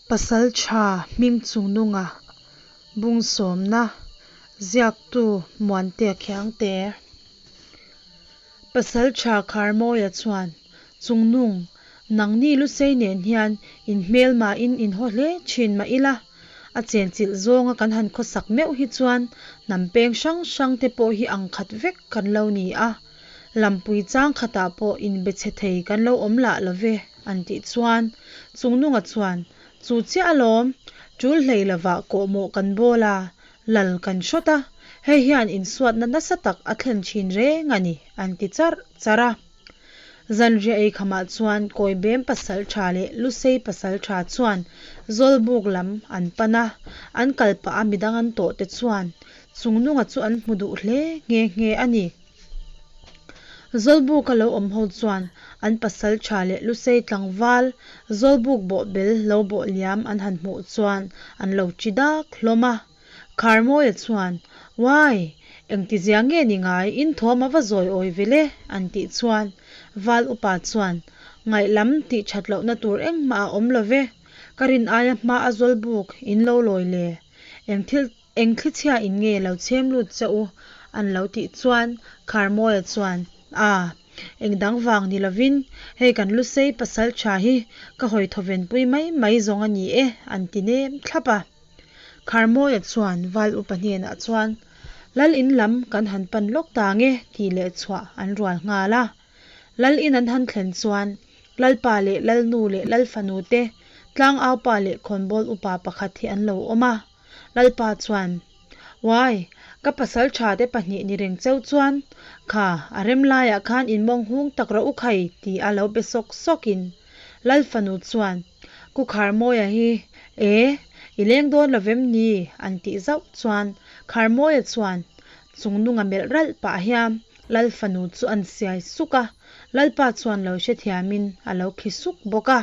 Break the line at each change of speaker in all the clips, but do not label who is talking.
Pasaltha Hmingchungnunga Bungsawmna Ziaktu Muantea Khiangte Pasaltha Kharmawia chuan Chungnung nangni Lusei nen hian inhmelmahin inhaw hle thin mah ila, a chenchilh zawnga kan han khawsak meuh hi chuan hnam peng hrang hrang te pawh hi ang khat vek kan lo ni a, lampui chang khatah pawh inbe chhe thei kan lo awm lah lo ve, an tih chuan Chungnunga chuan, Chu chiah alawm, tul hlei lovah kawhmawh kan bawl a, lal kan hrawt a, hei hian insuatna nasa tak a thlen thin reng a ni, an ti charh charh a. Zanriah ei khamah chuan Kawibem pasaltha leh Lusei pasaltha chuan Zawlbuk lam an pan a, an kal pah a midang an tawh te chuan Chungnunga chu an hmu duh hle nghe nghe a ni. Zawlbuk a lo awm ho chuan an pasaltha leh Lusei tlangval Zawlbuk bawhbel lo bawh liam an han hmuh chuan an lo chi dak hlawm a. Kharmawia chuan, Uai, engtizia nge ni ngai, in thawm a va zawi awi ve le, an tih chuan Val upa chuan, Ngaihlam tih that lohna tur engmah a awm lo ve, ka rin aia hma a zawl buk in lo lawi le, eng thil eng thlichhia in nge lo chhem lut che u, an lo tih chuan Kharmawia chuan, A, eng dang vang ni lovin, hei kan Lusei pasal tha hi ka hawi thawvenpui mai mai zawng a ni e, an ti nem thlap a. Kharmawia chuan Val upa hnenah chuan, Lal in lam kan han pan lawk ta nge tih leh chhuah an rual nghal a. Lal in an han thlen chuan Lalpa leh Lalnu leh Lalfanu te, Tlangaupa leh Khawnbawl upa pakhat hi an lo awm a. Lalpa chuan, Uai, ka pasal tha te pahnih ni reng cheu chuan, kha a rem laiah khan in mawng hung tak rawh u khai ti a lo be sawk sawkin Lalfanu chuan, Ku Kharmawia hi, e, i leng dawn lo vem ni? an tih zauh chuan Kharmawia chuan Chungnunga melh ralh pah hian Lalfanu chu an siai suk a, Lalpa chuan lo hrethiamin a lo khi suk bawk a.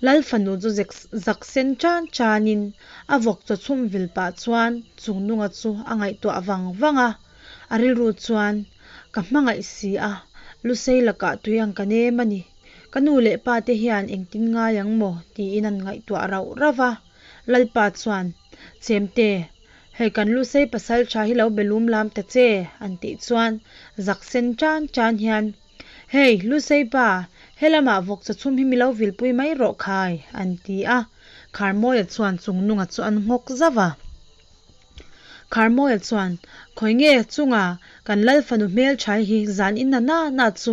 Lalfanu chu zak sen tan tanin a vawk chaw chhum vil pah chuan Chungnunga chu a ngaihtuah vang vang a, a rilru chuan, Ka hmangaih si a, Lusei lakah tui ang ka nem a ni. Ka nu leh pa te hian engtin ngai ang maw? tiin an ngaihtuah rauh rauh a. Lalpa chuan, Chemte, hei kan Lusei pasal tha hi lo be lum lam ta che, an tih chuan zak sen tan tan hian, Hei, Lusei pa, helamah vawk chaw chhum hi mi lo vilpui mai rawh khai, an ti a. Kharmawia chuan Chungnunga chu an nghawk zauh a. Kharmawia chuan, Khawi nge chunga kan Lal fanu hmelṭhai hi zan in na na na chu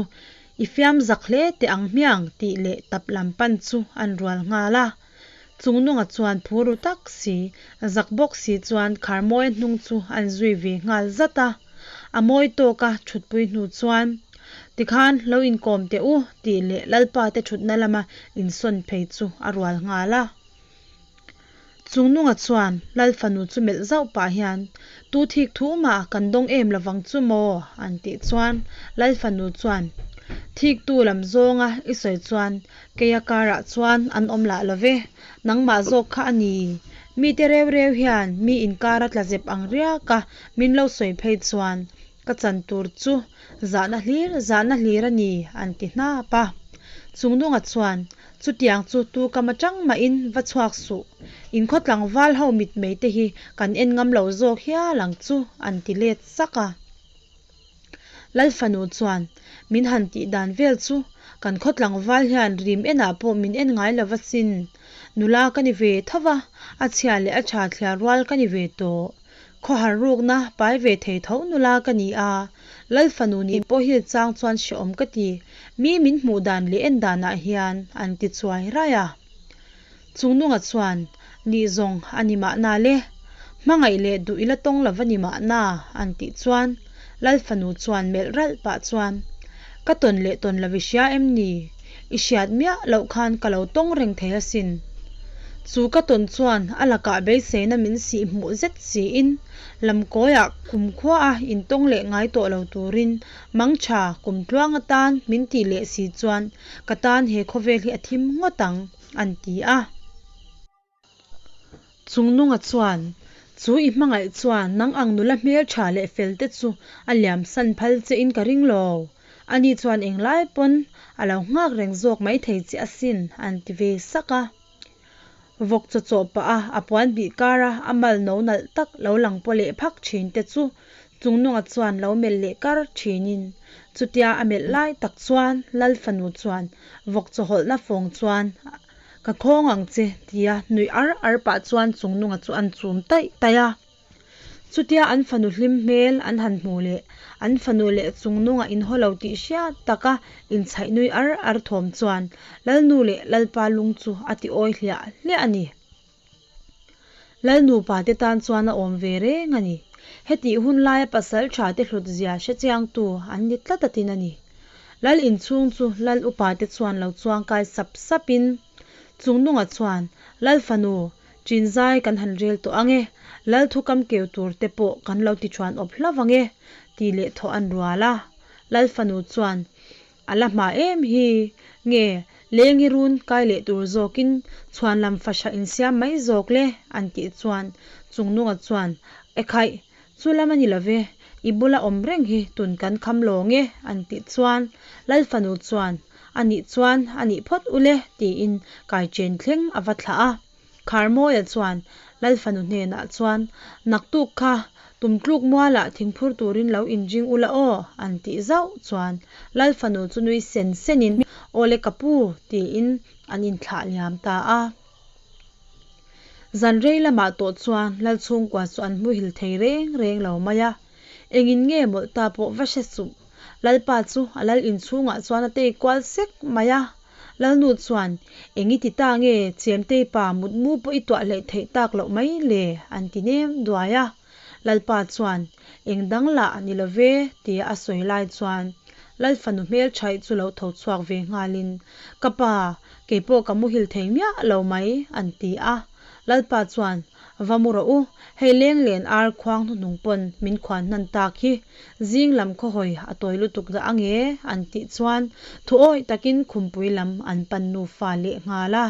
i fiam zak hle teh ang hmiang tih leh tap lam pan chu an rual nghal a. Chungnunga chuan phu ru tak si, zak bawk si chuan Kharmawia hnung chu an zui ve nghal zat a. A mawi tawka thutpui hnu chuan, Tikhan lo inkawm teh u tih leh Lalpa te thutna lama insawn phei chu a rual nghal a. Chungnunga chuan Lal fanu chu melh zauh pah hian, Tu thik thu mah kan dawng em lovang chu maw? an tih chuan Lal fanu chuan, Thik tu lam zawnga i sawi chuan keia karah chuan an awm lah lo ve, nangmah zawk kha a ni. Mite reu reu hian mi inkara tla zep ang riaka min lo sawi phei chuan ka chan tur chu zahna hlir zahna hlir a ni, an ti hnap a. Chungnunga chuan, Chutiang chu tu kam atang mahin va chhuak suh. In khaw tlangval ho mitmei te hi kan en ngam lo zawk hial ang chu an ti let sak a. Lal fanu chuan min han tih dan vel chu kan khaw tlangval hian rim enah pawh min en ngai lo asin. Nula ka ni ve tho va, a chhia leh a tha thliar rual ka ni ve tawh. Khawhar rukna pai ve thei tho nula ka ni a, Lal fanu nih pawh hi chang chuan hrehawm ka ti, mi min hmuh dan leh en danah hian an ti chuai raih a. Chungnunga chuan, Nih zawng a ni mahna le, hmangaih leh duh ila tawng lova ni mahna an tih chuan Lal fanu chuan melh ralh pah chuan, Ka tawn leh tawn lo i hria em ni? I hriat miah loh khan ka lo tawng reng thei asin. Chu ka tawn chuan a lakah beiseina min sih hmuh zet siin lamkawiah kumkhua a intawng leh ngai tawh lo turin mangtha kum tluang atan min tih leh si chuan ka tan he khawvel hi a thim ngawt ang, an ti a. Chungnunga chuan, Chu i hmangaih chuan nang ang nula hmeltha leh fel te chu a liam san phal che in ka ring lo. Ani chuan englai pawn a lo nghak reng zawk maithei che asin an ti ve sak a. Vawk chaw chawh pah a a puan bih kar a a mal no nalh tak lo lang paw leh phak thin te chu Chungnunga chuan lo melh leh kar thin in chutia a melh lai tak chuan Lal fanu chuan vawk chaw hawlhna fawng chuan Ka khawng ang che tia nuih ar ar pah chuan Chungnunga chu an chum taih taih a. Chutia an fanu hlim hmel an han hmuh leh an fanu leh Chungnunga inhaw lo tih hriat taka inchhaih nui ar ar thawm chuan Lalnu leh Lalpa lung chu a ti awi hliah hliah a ni. Lalnupa te tan chuan a awm ve reng a ni. Hetih hun laia pasal tha te hlut zia hre chiangtu an ni tlat a tin a ni. Lal inchhung chu Lal upa te chuan lo chuang kai sap sap in Chungnunga chuan Lal fanu Chinzai kan han rel tawh ang e, Lal thukam keu tur te pawh kan lo ti thuan awp hlauh ang e tih leh thawh an rual a. Lal fanu chuan A la hma em hi? Nge, lengi run kai leh tur zawkin chhuan lam fahra insiam mai zawk le? an tih chuan Chungnunga chuan, Ekhaih, chu lam a ni lo ve, i bula awm reng hi tun kan kham lawng e, an tih chuan Lal fanu chuan, A nih chuan a nih phawt u le, tiin kaichen thleng a va thlah a. Kharmawia chuan Lal fanu hnenah chuan, Naktuk kha tumtluk mualah thingphur turin lo inring ula aw, an tih zauh chuan Lal fanu chu nui sen senin, Awle ka pu, tiin an inthlah liam ta a. Zan rei lamah tawh chuan Lal chhungkua chu an hmuhil thei reng reng lo mai a, engin nge mawlh ta pawh va hre suh. Lalpa chu a lal inchhungah chuan a tei kual sek mai a. Lalnu chuan, Eng i ti ta nge, Chemtei pa mutmu pawh i tuah hleih theih tak loh mai le? an ti nem duai a. Lalpa chuan, Eng dang lah ni lo ve, tia a sawi lai chuan Lal fanu hmelthaih chu lo tho chhuak ve nghalin, Ka pa, kei pawh ka muhil thei miah lo mai, an ti a. Lalpa chuan, Va mu rawh u, hei leng len ar khuang hnuhnung pawn min khuan hnan tak hi, zing lam khawhawi a tawi lutuk dah ang e, an tih chuan thuawih takin khumpui lam an pan nufa leh nghal a.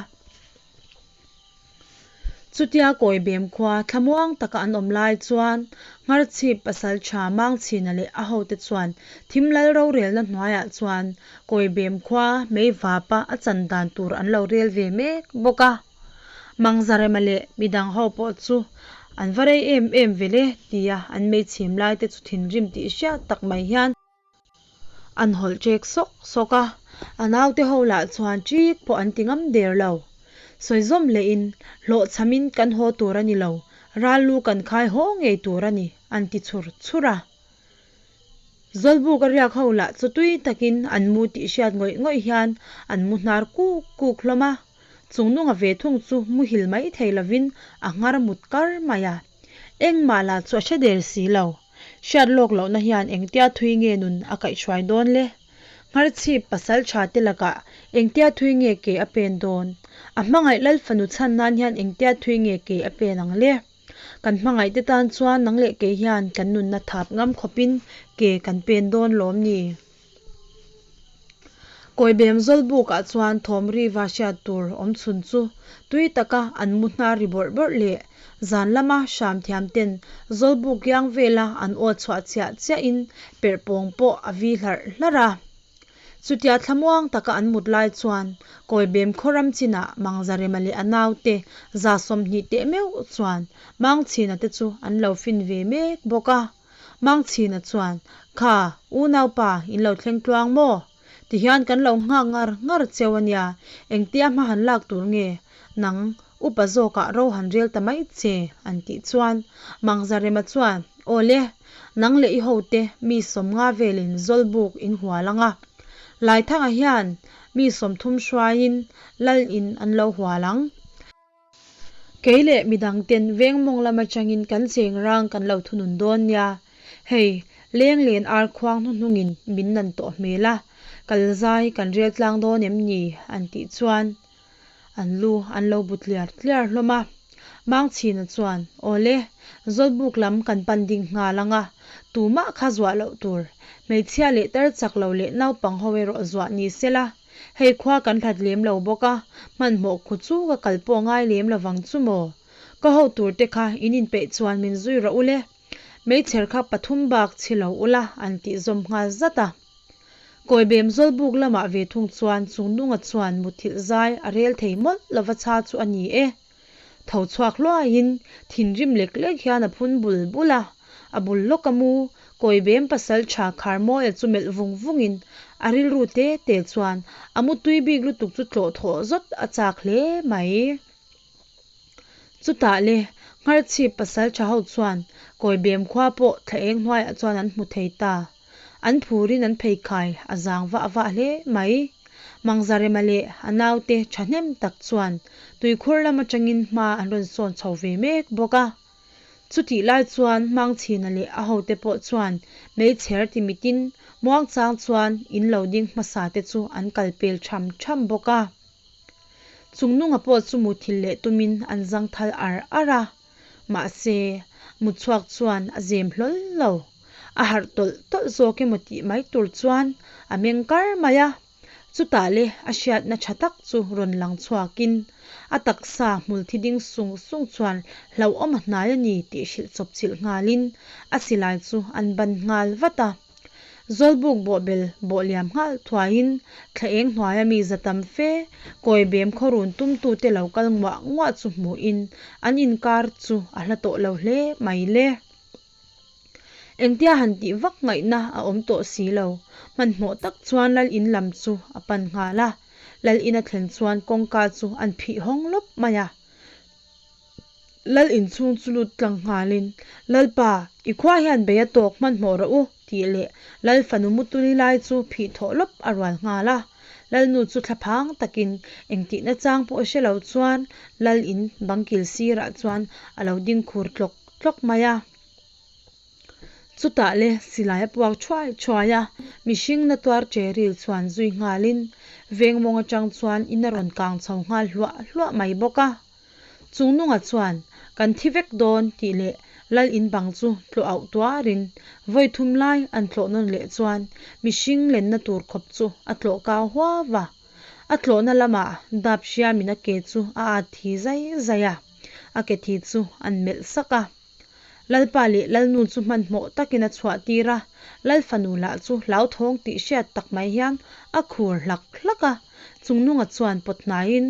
Chutia Kawibem khua thlamuang taka an awm lai chuan Ngharchhip pasaltha Mangchhina leh a hote chuan thim lal rorelna hnuaiah chuan Kawibem khua meivapa a chan dan tur an lo rel ve mek bawk a. Mangzarema leh midang ho pawh chu an va rei em em ve le tia an meichhim lai te chu thinrim tih hriat tak mai hian an hawlh ṭek sawk sawk a, a naute ho lah chuan ṭik pawh an ti ngam der lo. Sawi zawm lehin hlawhchhamin kan haw tur a ni lo, ral lu kan khai haw ngei tur a ni an ti chhur chhur a. Zawlbuk a riak ho lah chu tui takin an mu tih hriat ngawih ngawih hian an mu hnar kuk kuk hlawm a. Chungnunga ve thung chu muhil mai thei lovin a nghar mut kar mai a. Engmah lah chu a hre der si lo. Hriat lawk lohna hian engtia thui nge nun a kaihhruai dawn le? Ngharchhip pasal tha te lakah engtia thui nge ke a pen dawn? A hmangaih Lal fanu chhan nan hian engtia thui nge ke a pen ang le? Kan hmangaih te tan chuan nang leh kei hian kan nunna thap ngam khawpin ke kan pen dawn lawm ni? Kawibem Zawlbukah chuan thawm riva hriat tur awm chhun chu tui taka an mu hnar ri bawrh bawrh leh zan lama hram thiam ten Zawlbuk kiang vela an aw chhuah chiah chiahin perh pawng pawh a vi hlarh hlarh a. Chutia thlamuang taka an mut lai chuan Kawibem khawram chinah Mangzarema leh a naute 30 teh meuh chuan Mangchhina te chu an lo fin ve mek bawk a. Mangchhina chuan, Kha, unaupa, in lo thleng tluang maw? Tihian kan lo nghak ngar ngar cheu a nia, engtia hma han lak tur nge? Nang, upa zawkah ro han rel ta mai che, an tih chuan Mangzarema chuan, Aw le, nang leh i hote mi 50 velin Zawlbuk in hual ang a. Laithanga hian mi 30 hruaiin Lal in an lo hual ang. Kei leh midang ten veng mawng lam atangin kan cheng rang kan lo thunun dawn nia. Hei, leng len ar khuang hnuhnungin min nan tawh hmel a, kal zai kan rel tlang dawn em ni? an tih chuan an lu an lo bu tliar tliar hlawm a. Mangchhina chuan, Awle, Zawlbuk lam kan pan ding nghal ang a, tumah kha zuah loh tur, hmeichhia leh tar chak lo leh naupang ho erawh zuah ni sela, Hei khua kan hlat lem lo bawk a, hmanhmawh khu chu ka kal pawh ngai lem lovang chu maw? Ka ho turte kha in inpeih chuan min zui rawh u le. Meichher kha pathum bak chhi lo ula an tih zawm nghal zat a. Kawibem Zawlbuk lamah ve thung chuan Chungnunga chuan muthilh zai a rel thei mawlh lova chha chu a ni e. Tho chhuak hluaiin thinrim lek lek hian a phun bul bul a, a bul lawk a mu Kawibem pasaltha Kharmawia chu melh vung vungin a rilru te te chuan a mutui bik lutuk chu tlawh thawh zawt a chak hle mai. Chutah le, Ngharchhip pasaltha ho chuan Kawibem khua pawh thla eng hnuaiah chuan an hmu thei ta. An phurin an pheikhai a zang vah vah hle mai. Mangzarema leh a naute thahnem tak chuan tuikhur lam atangin hma an rawn sawn chho ve mek bawk a. Chutih lai chuan Mangchhina leh a hote pawh chuan meichher ti mitin muangchang chuan in lo ding hmasa te chu an kal pel tham tham bawk a. Chungnunga pawh chu muthilh leh tumin an zangthal ar ar a, mahse, mutchhuak chuan a zem hlawl lo. A harh tawlh tawlh zawk emaw tih mai tur chuan a meng kar mai a, chutah le a hriatna tha tak chu rawn lang chhuakin a taksa hmul thi ding sung sung chuan hlauhawm a hnai a ni tih hrilh chawp chilh nghalin a silai chu an ban nghal vat a. Zawlbuk bawhbel bawh liam nghal thuaiin thla eng hnuaia mi za tam fe Kawibem khawrun tumtute lo kal nguah nguah chu hmuhin an inkar chu a hla tawh lo hle mai le. Engtia han tih vak ngaihna a awm tawh si lo, hmanhmawh tak chuan Lal in lam chu a pan nghal a, Lal in a thlen chuan kawngka chu an phih hawng lawp mai a. Lal inchhung chu lut tlang nghalin, Lalpa, i khua hian bei a tawk hmanhmawh rawh u, tih leh Lal fanu mutuli lai chu phih thawh lawp a rual nghal a. Lalnu chu thlaphang takin engtihna chang pawh hre lo chuan Lal in bangkil sirah chuan a lo ding khur tlawk tlawk mai a. Chutah le silai a puak thuai thuai a, mihring na tuar che ril chuan zui nghalin veng mawng atang chuan in a rawn kang chho nghal hluah hluah mai bawk a. Chungnunga chuan, Kan thi vek dawn tih leh lal in bang chu tlawh auh tuarin vawi thum lai an tlawh nawn leh chuan mihring lenna tur khawp chu a tlawh kau huau va. A tlawhna lamah dap hriamin a ke chu a at thi zai zai a, a ke thi chu an melh sak a. Lalpa leh Lalnu chu hmanhmawh takin a chhuah tir a, Lalfanu lah chu hlauthawng tih hriat tak mai hian a khur hlak hlak a, Chungnunga chuan pawt hnaiin,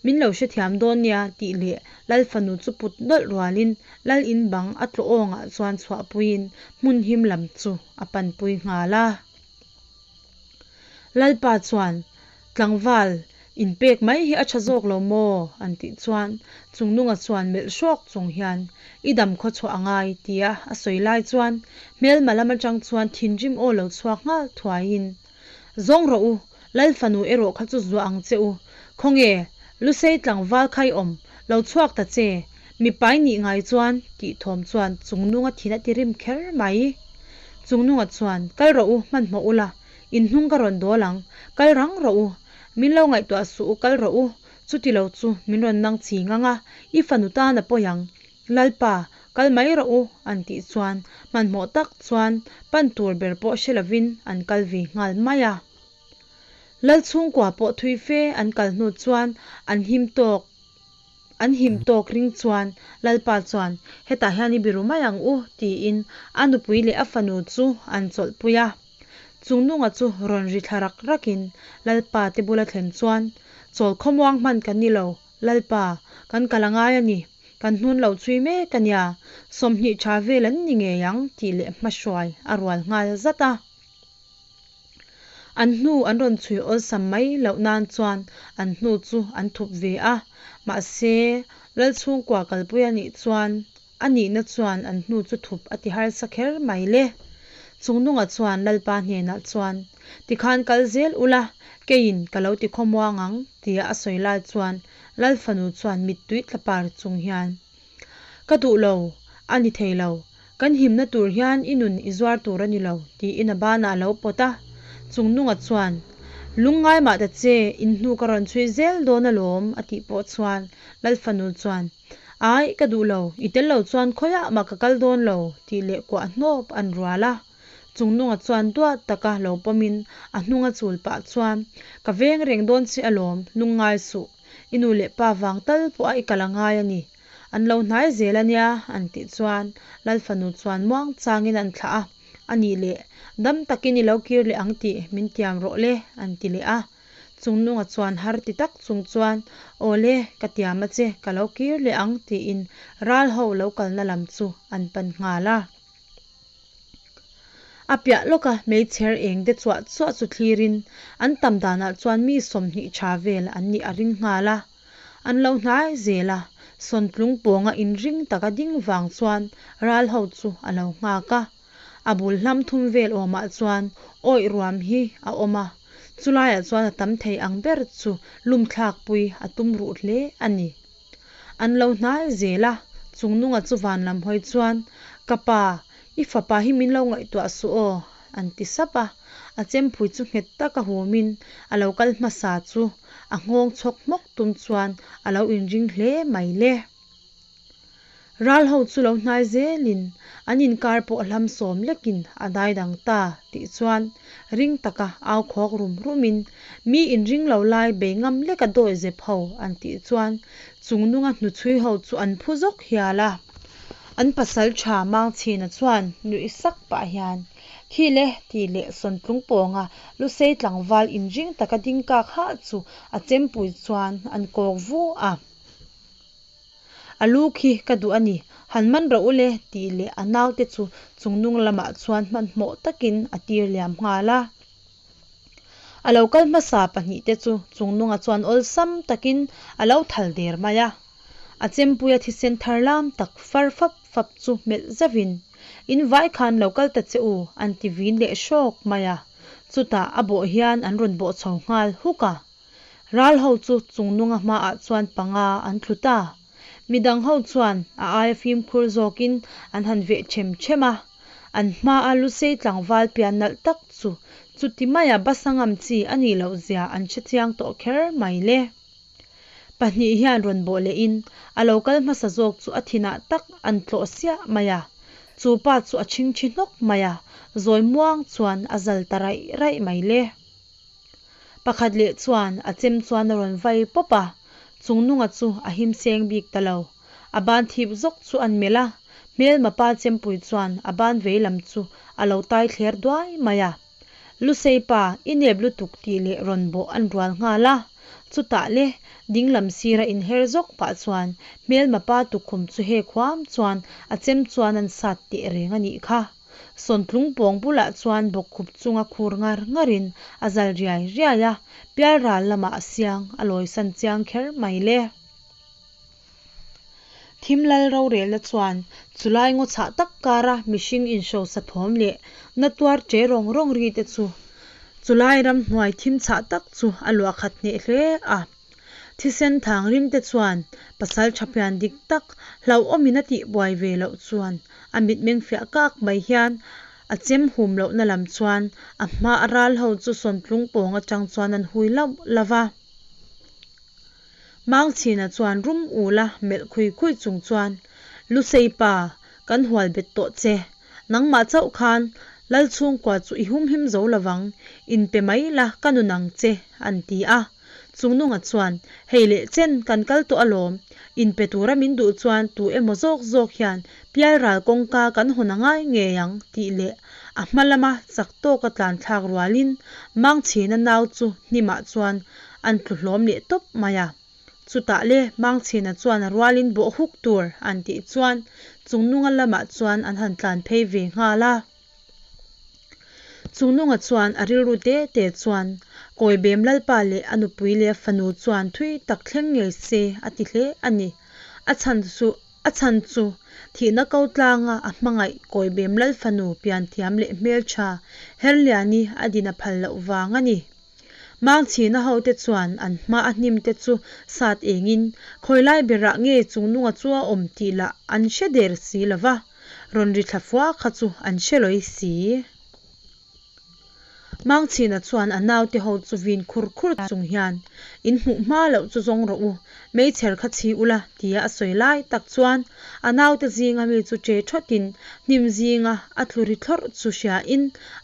Min lo hrethiam dawn nia tih leh Lalfanu chu put nawlh rualin Lal in bang a tlawh awngah chuan chhuahpuiin hmun him lam chu a panpui nghal a. Lalpa chuan, Tlangval, inpek mai hi a tha zawk lo maw? an tih chuan Chungnunga chuan melh hrawk chung hian, I dam khaw chhuah a ngai, tia a sawi lai chuan hmelma lam atang chuan thinrim aw lo chhuak nghal thuaiin, Zawng rawh u, Lal fanu erawh kha chu zuah ang che u. Khawnge, Lusei tlangval khai awm, lo chhuak ta che, mipai nih ngai chuan, tih thawm chuan Chungnunga thin a ti rim kher mai. Chungnunga chuan, Kal rawh u, hmanhmawh ula, in hnung ka rawn dawl ang, kal rang rawh u, min lo ngaihtuah suh u, kal rawh u, chuti lo chu min rawn nang ching ang a, i fanu tan a pawi ang, Lalpa, kal mai rawh u, an tih chuan hmanhmawh tak chuan pan tur ber pawh hre lovin an kal ve nghal mai a. Lal chhungkua pawh thui fe an kal hnu chuan an him tawk an him tawk ring chuan Lalpa chuan hetah hian i biru mai ang u tiin a nupui leh a fanu chu an chawlhpui a. Chungnunga chu rawn ri thla rak rakin Lalpa te bula thlen chuan chawl khawmuang hman kan ni lo Lalpa, kan kal a ngai a ni, kan hnun lo chhui mek a nia, 20 tha vel an ni ngei ang tih leh hmahruai a rual nghal zat a. An hnu an rawn chhui awlsam mai loh nan chuan an hnu chu an thup ve a, mahse, Lalchhungkua kalpui a nih chuan A nihna chuan an hnu chu thup a ti harsa kher mai le. Chungnunga chuan Lalpa hnenah chuan, Tikhan kal zel ula, keiin ka lo ti khawmuang ang, tia a sawi lai chuan Lal fanu chuan mittui tla par chung hian, Ka duh lo, a ni thei lo, kan himna tur hian i nun i zuar tur a ni lo, tiin a banah a lo pawt a. Chungnunga chuan, Lungngai mah ta che, in hnu ka rawn chhui zel dawn alawm, a tih pawh chuan Lal fanu chuan, Ai, ka duh lo, i tel lo chuan khawiah mah ka kal dawn lo, tih leh kuah hnawp an rual a. Chungnunga chuan duat taka lo pawmin a hnunga chul pah chuan, Ka veng reng dawn che alawm, lungngai suh, i nu leh pa vang tal pawh a i kal a ngai a ni. An lo hnai zel a nia an tih chuan Lal fanu chuan muang changin an thlah a, A nih leh, dam takin i lo kir leh ang tih min tiam rawh le an ti leh a. Chungnunga chuan har ti tak chung chuan, Aw le, ka tiam a che, ka lo kir leh ang tiin ral ho lo kalna lam chu an pan nghal a. A piah lawka meichher eng de chuah chuah chu thlirin an tam danah chuan mi 20 tha vel an nih a ring nghal a. An lo hnai zel a, sawntlung pawnga inring taka ding vang chuan ral ho chu a lo nghak a. A bul hlam thum vel awmah chuan awih ruam hi a awm a, chulaiah chuan a tam thei ang ber chu lum thlakpui a tum ruh hle a ni. An lo hnai zel a, Chungnunga chu van lam hawi chuan, Ka pa, i fapa hi min lo ngaihtuah suh aw, an ti sap a. A chempui chu nghet taka humin a lo kal hmasa chu a nghawng chhawk hmawk tum chuan a lo inring hle mai le. Ral ho chu lo hnai zelin an inkar pawh hlam sawm lekin a dai dang ta tih chuan ring taka au khawk rum rumin mi inring lo lai bei ngam leka dawi zep ho an tih chuan Chungnunga hnuchhui ho chu an phu zawk hial a. An pasal tha Mangchhina chuan nuih sak pah hian Khi le tih leh Sawntlung pawnga Lusei tlangval inring taka ding kak hah chu a chempui chuan an kawk vu a. A lu khi ka duh a ni, han man rawh u le tih leh a naute chu chungnung lamah chuan hmanhmawh takin a tir liam nghal a. A lo kal hmasa pahnihte chu chungnunga chuan awlsam takin a lo thal der mai a. A chempuia thisen thar lam tak far fap fap chu melh zauhin, In vai khan lo kal ta che u an ti vin leh hrawk mai a. Chutah a bawh hian an rawn bawh chho nghal huk a. Ral ho chu Chungnunga hmaah chuan panga an tlu ta. Midang ho chuan a aia fimkhur zawkin an han veh ṭhem ṭhem a. An hmaa Lusei tlangval pian nalh tak chu chuti maia basa ngam chi a nih loh zia an hre chiang tawh kher mai le. Pahnih hian rawn bawh lehin a lo kal hmasa zawk chu a thinah tak an tlawh siah mai a. Chu pa chu a chhingchhi hnawk mai a, zawi muang chuan a zal ta raih raih mai le. Pakhat leh chuan a chem chuan a rawn vai pawp a, Chungnunga chu a him seng bik ta lo. A ban thip zawk chu an melh a, hmelma pa chempui chuan a ban vei lam chu a lo tai thler duai mai a. Lusei pa, i nep lutuk tih leh rawn bawh an rual nghal a. Chutah le, ding lam sira inher zawk pah chuan hmelma pa tukhum chu he khuam chuan a chem chuan an sat teh reng a nih kha. Sawntlung pawng bulah chuan bawkkhup chunga khur ngar ngarin a zal riai riai a, pialral lamah a siang a lawisan chiang kher mai le. Thim lal rorelna chuan chulai ngaw chhah tak kara mihring inhrosa thawm leh na tuar che rawng rawng ri te chu chulai ramhnuai thim chhah tak chu a luah khat hneh hle a. Thisen thang rim te chuan pasal tha pian dik tak hlauhawmin a tih buai ve loh chuan a mitmeng fiah kak mai hian a chem hum lohna lam chuan a hma a ral ho chu sawntlung pawng atang chuan an hui lauh lauh va. Mangchhina chuan rum ula melh khui khui chung chuan, Lusei pa, kan hual bet tawh che. Nangmah chauh khan Lal chhungkua chu i humhim zo lovang, inpe mai la ka nun ang che, an ti a. Chungnunga chuan, Hei leh chen kan kal tawh alawm, inpe tura min duh chuan tu emaw zawk zawk hian pialral kawngka kan hawn a ngai ngei ang tih leh a hma lama chak tawka tlan thlak rualin Mangchhina nau chu hnimah chuan an tlu hlawm leh tawp mai a. Chutah le Mangchhina chuan a rualin bawh huk tur an tih chuan Chungnunga lamah chuan an han tlan phei ve nghal a. Chungnunga chuan a rilru te te chuan Kawibem Lalpa leh a nupui leh a fanu chuan thui tak thleng ngei se a ti hle a ni. A chhan chu a chhan chu thihna ko tlanga a hmangaih Kawibem Lal fanu pianthiam leh hmeltha Herliani a din a phal loh vang a ni. Mangchhina hote chuan an hma a hnim te chu sat engin khawilai berah nge Chungnunga chu a awm tih lah an hre der si lova. Rawn ri thla fua kha chu an hre lawi si. Mangchhina chuan a naute ho chu vin khur khur chung hian, In hmuh hma loh chu zawng rawh u, meichher kha chhi ula, tia a sawi lai tak chuan a naute zinga mi chu che thawtin hnim zinga a tlu ri thlawrh chu hriain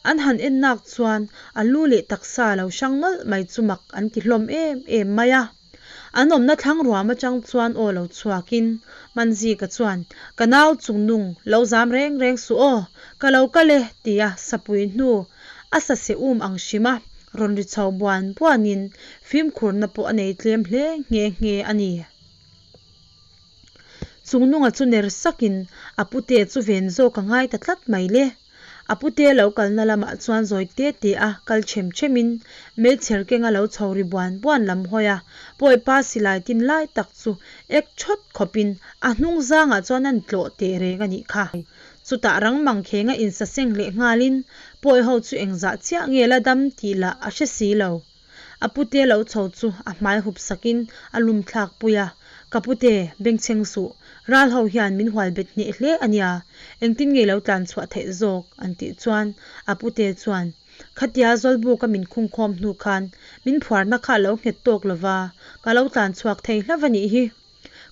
an han en nak chuan a lu leh taksa lo hrang nawlh mai chu mak an ti hlawm em em mai a. An awmna thlang ruam atang chuan aw lo chhuakin Manzika chuan, Ka nau chungnung, lo zam reng reng suh aw, ka lo kal e, tia sapui hnu a sase um ang hrim a, rawn ri chho buan buanin fimkhurna pawh a nei tlem hle nghe nghe a ni. Chungnunga chu ner sakin a pute chu ven zawk a ngai ta tlat mai le. A pute lo kalna lamah chuan zawi te te a kal chem chemin meichher kenga lo chho ri buan buan lam hawi a, Pawipa silai tin lai tak chu ek thawt khawpin a hnung zangah chuan an tlawh teh reng a nih kha. Chutah rang mangkhenga insaseng leh nghalin Pawi ho chu engzah chiah nge la dam tih lah a hre si lo. A pute lo chho chu a hmai hup sakin a lum thlak pui a, Ka pute, bengchheng suh, ral ho hian min hual bet hneh hle a nia, engtin nge lo tlan chhuah theih zawk? an tih chuan a pute chuan, Khatia Zawlbuka min khungkhawm hnu khan min phuarna kha a lo nghet tawk lo va, ka lo tlan chhuak thei hlauh a nih hi.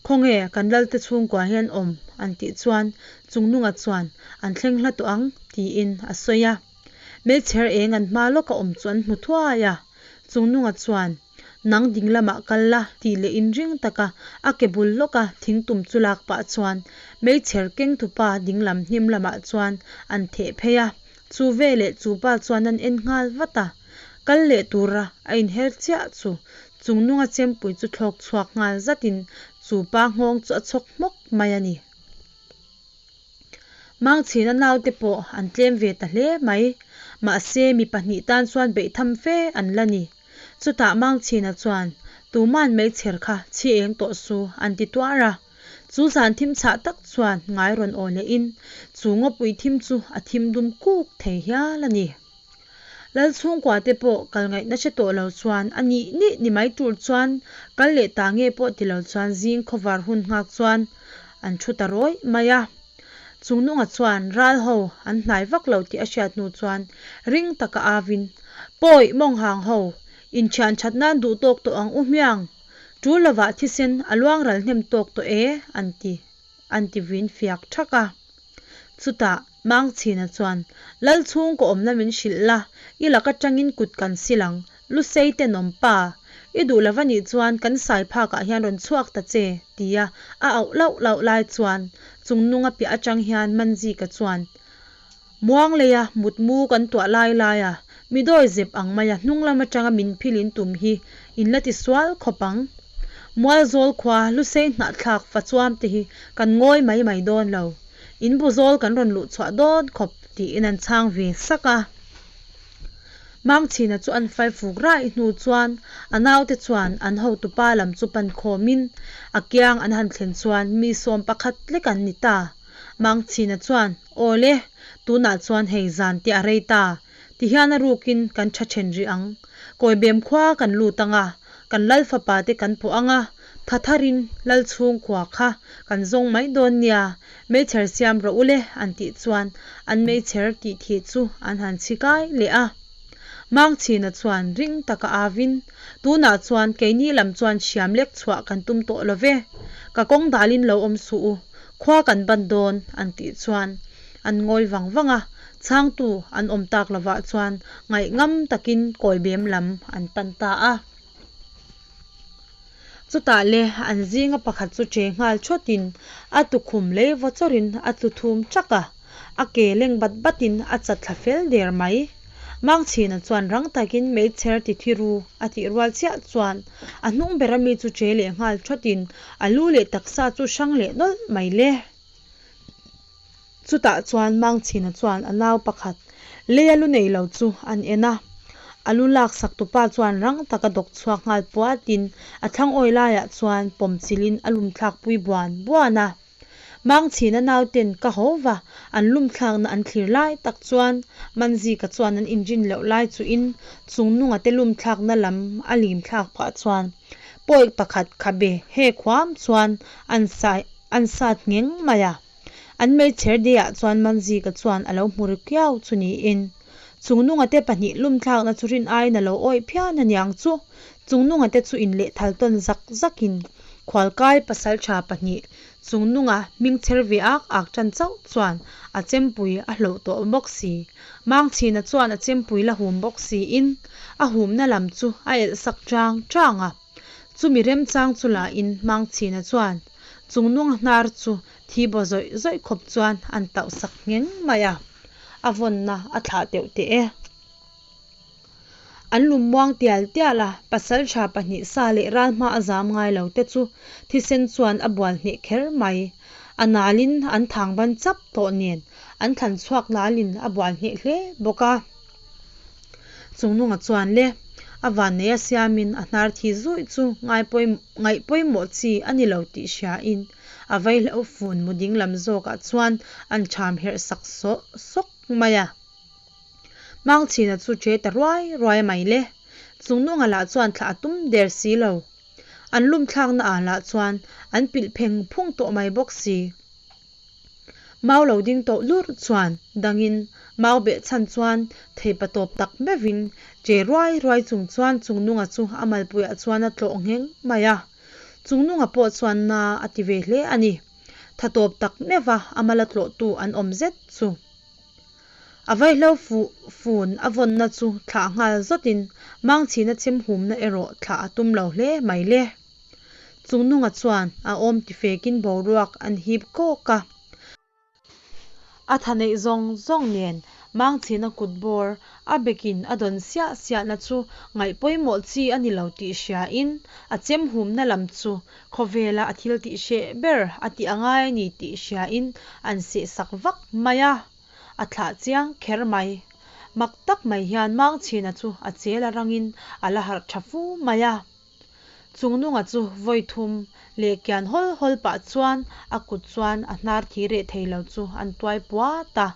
Khawnge kan Lalte chhungkua hian awm? an tih chuan Chungnunga chuan, An thleng hla tawh ang, tiin a sawi a. Meichher eng an hma lawka awm chu an hmu thuai a, Chungnunga chuan, Nang ding lamah kal la, tih leh inring taka a ke bul lawka thingtum chu lak pah chuan meichher kengtupa dinglam hnim lamah chuan an theh phei a, chu veleh chu pa chuan an en nghal vat a, kal leh tura a inher chiah chu Chungnunga chempui chu thlawk chhuak nghal zatin chu pa nghawng chu a chhawk hmawk mai a ni. Mangchhina naute pawh an tlem ve ta hle mai. Mahse, mi pahnih tan chuan beih tham fe an la ni. Chutah Mangchhina chuan, Tuman meichher kha chhi eng tawh su, an ti tuar a. Chu zan thim chhah tak chuan ngai rawn aw lehin, chu ngawpui thim chu a thim dum kuk thei hial a ni. Lal chhungkua te pawh kal ngaihna hre tawh lo chuan a nih nih ni mai tur chuan kal leh ta nge pawh ti lo chuan zing khawvar hun nghak chuan an thu ta rawih mai a. Chungnunga chuan ral ho an hnai vak lo tih a hriat hnu chuan ring taka avin, Pawi mawnghang ho, inthian that nan duh tawk tawh ang u hmiang, tul lovah thisen a luang ral hnem tawk tawh e an ti an ti vin fiak thak a. Chutah Mangchhina chuan, Lal chhungkaw awmna min hrilh la, i lak atangin kut kan sil ang, Lusei tenawm pa, i duh lova nih chuan kan sai phakah hian rawn chhuak ta che, tia a auh lauh lauh lai chuan Chungnunga piah atang hian Manzika chuan, Muang leia mutmu kan tuah lai laia mi dawi zep ang maia hnung lam atanga min philin tum hi in la ti sual khawp ang. Mualzawl khua Lusei hnahthlak fachuam te hi kan ngawi mai mai dawn lo. In buzawl kan rawn luh chhuah dawn khawp tiin an chhang ve sak a. Mangchhina chu an fai fuk raih hnu chuan a naute chuan an hotupa lam chu pan khawmin a kiang an han thlen chuan mi sawm pakhat lek an ni ta. Mangchhina chuan, Aw le, tunah chuan hei zan te a rei ta. Tihian a rukin kan tha then rih ang. Kawibem khua kan lut ang a, kan lal fapa te kan pawh ang a, tha tharin lal chhungkua kha kan zawng mai dawn nia, meichher siam rawh u le an tih chuan an meichher tih thih chu an han chhi kai leh a. Mangchhina chuan ring taka avin, Tunah chuan keini lam chuan hriam lek chhuah kan tum tawh lo ve, ka kawng dalin lo awm suh u, khua kan ban dawn an tih chuan an ngawi vang vang a, chhangtu an awm tak lovah chuan ngaihngam takin kawibem lam an pan ta a. Chutah le an zinga pakhat chu che nghal thawtin a tukhum lei vaw chawrin a tlu thum chak a, a ke leng bat batin a chat thla fel der mai. Mangchhina chuan rang takin meichher ti thi ru a tih rual chiah chuan a hnung bera mi chu che leh nghal thawtin a lu leh taksa chu hrang leh nawlh mai le. Chutah chuan Mangchhina chuan a nau pakhat leia lu nei lo chu an en a, a lu lak sak tupa chuan rang taka dawk chhuak nghal puatin a thlang awi laiah chuan pawm chilhin a lum thlak pui buan buan a. Mangchhina nauten ka haw va, an lum thlakna an thlir lai tak chuan Manzika chuan an inrin loh lai chuhin Chungnunga te lum thlakna lam a lim thlak phah chuan pawi pakhat khabe he khuam chuan an sai an sat ngheng mai a. An meichher deiah chuan Manzika chuan a lo hmu ri kiau chu niin Chungnunga te pahnih lum thlakna chu rin aiin a lo awih phian a niang chu. Chungnunga te chu inlehthal tawn zak zakin Khualkai pasaltha pahnih Chungnunga hming chher ve ak ak tan chauh chuan a chempui a hloh tawh bawk si. Mangchhina chuan a chempui la hum bawk siin a humna lam chu a elh sak chang chang a. Chumi remchang chu la in Mangchhina chuan Chungnunga hnar chu thi baw zawih zawih khawp chuan an tauh sak ngheng mai a, a vawnna a thlah teuh teh e. An lum muang tial tial a, pasaltha pahnih sa leh ral hma a zam ngai lo te chu thisen chuan a bual hneh kher mai. A nalin an thang ban chap tawh nen an thlan chhuak nalin a bual hneh hle bawk a. Chungnunga chuan le a vannei a siamin a hnar thi zuih chu ngaih pawimawh chi a ni lo tih hriain a vaihlo fun mu ding lam zawkah chuan an ṭham herh sak sawk sawk mai a. Mangchhina chu ṭe ta ruai ruai mai le. Chungnunga lah chuan thlah a tum der si lo. An lum thlakna ah lah chuan an pilh pheng phung tawh mai bawk si. Mau lo ding tawh lur chuan dangin mau beh chhan chuan theipa tawp tak meuhin ṭe ruai ruai chung chuan Chungnunga chu a malpuiah chuan a tlawh ngheng mai a. Chungnunga pawh chuan na a ti ve hle a ni. Tha tawp tak meuha a mala tlawhtu an awm zet chu. A vaihlo fuh fun a vawnna chu thlah nghal zawtin Mangchhina chhem humna erawh thlah a tum lo hle mai le. Chungnunga chuan a awm ti fekin boruak an hip kawk a. A tha neih zawng zawng nen Mangchhina kut bawr a bekin a dawn siah siahna chu ngaih pawimawh chi a ni lo tih hriain a chem humna lam chu khawvela a thil tih hreh ber a tih a ngai a ni tih hriain an seh sak vak mai a, a thlah chiang kher mai. Mak tak mai hian Mangchhina chu a chel a rangin a la harh tha fu mai a. Chungnunga chu vawi thum leh kian hawl hawl pah chuan a kut chuan a hnar thi reh thei lo chu an tuai puat a.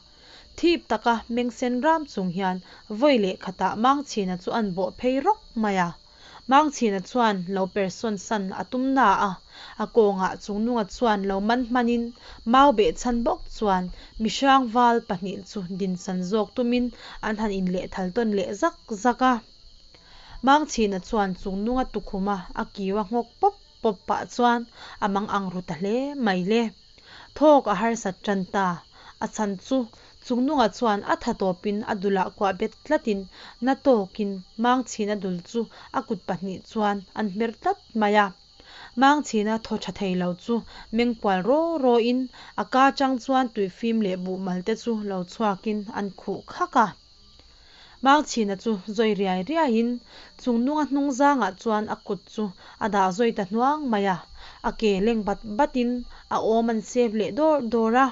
Thip taka meng sen ram chung hian vawi leh khatah Mangchhina chu an bawh phei rawk mai a. Mangchhina chuan lo persawn san a tum na a, a kawngah Chungnunga chuan lo man hmanin mau behchhan bawk chuan mihrang val pahnih chu dinsan zawk tumin an han inlehthal tawn leh zak zak a. Mangchhina chuan Chungnunga tukhuma a kiu a nghawk pawp pawp pah chuan a mang ang ru ta hle mai le. Thawk a harsat tan ta. A chhan chu Chungnunga chuan a tha tawpin a dulah kuah bet tlatin na tawkin Mangchhina dul chu a kut pahnih chuan an hmer tlat mai a. Mangchhina thaw tha thei lo chu meng kual raw rawin a ka chang chuan tuifim leh buhmal te chu lo chhuakin an khuh khak a. Mangchhina chu zawi riai riaiin Chungnunga hnung zangah chuan a kut chu a dah zawi ta hnuang mai a, a ke leng bat batin a awm an sep leh dawr dawr a.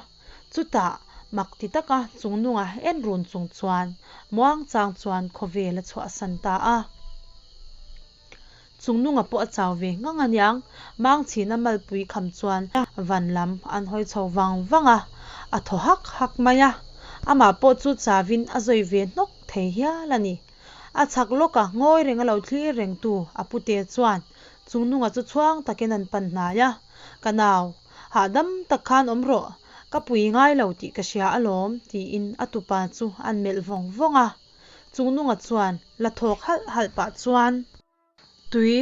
Chutah mak ti taka Chungnunga en run chung chuan muangchang chuan khawvel a chhuahsan ta a. Chungnunga pawh a chau ve ngang aniang, Mangchhina malpui kham chuan van lam an hawi chho vang vang a, a thaw hak hak mai a. Amah pawh chu chauin a zawi ve hnawk thei hial a ni. A chhak lawka ngawi reng a lo thlir rengtu a pute chuan Chungnunga chu chhuang takin an pan hnai a, Ka nau, hahdam tak khan awm rawh, ka pui ngai lo tih ka hria alawm, tiin a tupa chu an melh vawng vawng a. Chungnunga chuan la thawk halh halh pah chuan. Tui,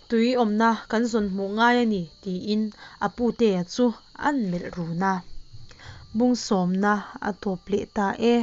tui awmna kan zawn hmuh ngai a ni, tiin a putea chu an melh run a. Bung sawmna a tawp leh ta e.